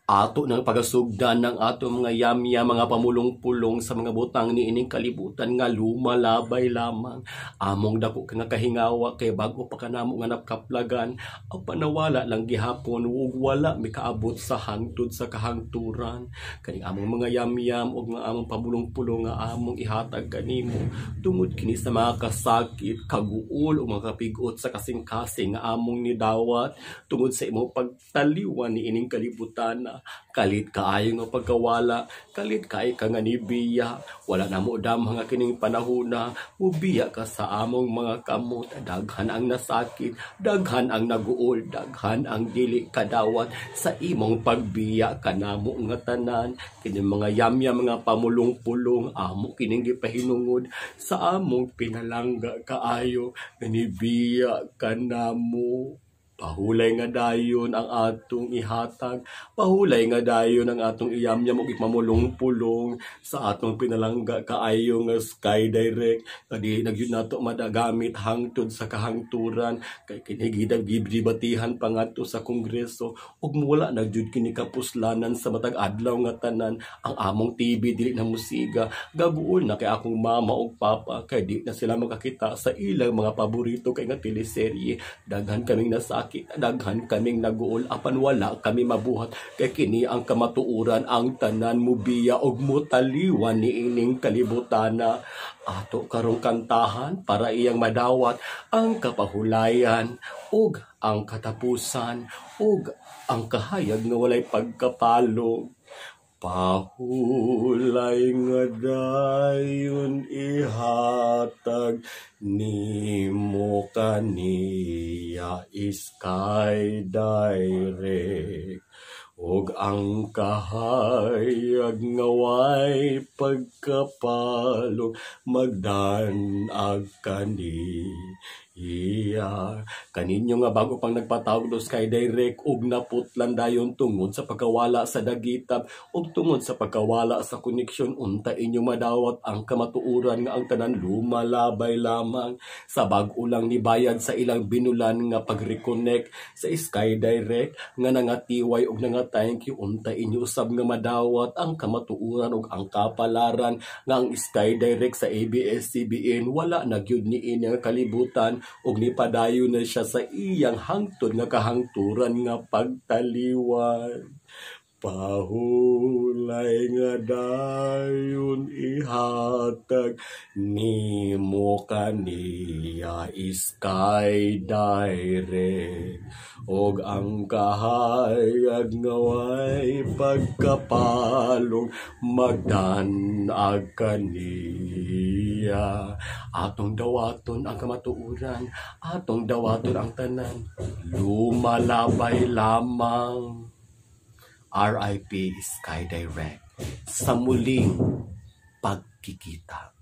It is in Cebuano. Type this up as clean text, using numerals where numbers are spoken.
Ato ng pagasugdan ng ato mga yamya, mga pamulong-pulong sa mga butang ni ining kalibutan nga lumalabay lamang. Among dako nga kahingawa kay bag-o pa kanamo nga nakaplagan, apan nawala lang gihapon ug wala mikaabot sa hangtod sa kahangturan. Kaning among mga yamyam ug nga among pamulong-pulong nga among ihatag kanimo tungod kini sa mga kasakit, kaguol ug mga kapigot sa kasing-kasing nga among nidawat tungod sa imong pagtaliwan ni ining kalibutan. Kalit kaayo nga pagkawala, kalit kaayo ka nga nibiya. Wala na mo damha nga kining panahona, mubiya ka sa among mga kamot. Daghan ang nasakit, daghan ang naguol, daghan ang dili kadawat sa imong pagbiya kanamo nga tanan. Kining mga yamyam, mga pamulong-pulong, amo kining gipahinungod sa among pinalangga kaayo nga nibiya kanamo. Pahulay nga dayon ang atong ihatag, pahulay nga dayon ang atong iyamyam ug ipamulong-pulong sa atong pinalangga kaayo nga Sky Direct nga di na gyud nato madagamit hangtod sa kahangturan kay kini gibatihan pa ngadto sa Kongreso ug wala na gyud kini kapuslanan sa matag adlaw nga tanan. Ang among TV dili na musiga, gaguol na kay akong mama ug papa kay di na sila makakita sa ilang mga paborito kay nga teleserye. Daghan kaming nasakit, daghan kaming naguol, apan wala kami mabuhat kay kini ang kamatuoran, ang tanan mubiya og mutaliwan ni ining kalibutana. Ato karong kantahan para iyang madawat ang kapahulayan ug ang katapusan ug ang kahayag nga walay pagkapalong. Pahulay nga dayon ihatag nimo kaniya, Sky Direct, ug ang kahayag nga way pagkapalong magdan-ag kaniya. Kaninyo nga bago pang nagpatawag do Sky Direct ug naputlan dayon tungod sa pagkawala sa dagitab ug tungod sa pagkawala sa koneksyon, unta inyo madawat ang kamatuoran nga ang tanan lumalabay lamang. Sa bag-o lang nibayad sa ilang binulan nga pag-reconnect sa Sky Direct nga nangatiway ug nga thank you, unta inyo usab nga madawat ang kamatuoran ug ang kapalaran nga ang Sky Direct sa ABS-CBN wala na gyud ni ini nga kalibutan ug nipadayon na siya sa iyang hangtod nga kahangturan nga pagtaliwan. Pahulay nga dayon ihatag nimo kaniya, Sky Direct, ug ang kahayag nga way pagkapalong magdan-ag kaniya. Atong dawaton ang kamatuoran, atong dawaton ang tanan lumalabay lamang. RIP Sky Direct, sa muling pagkikita.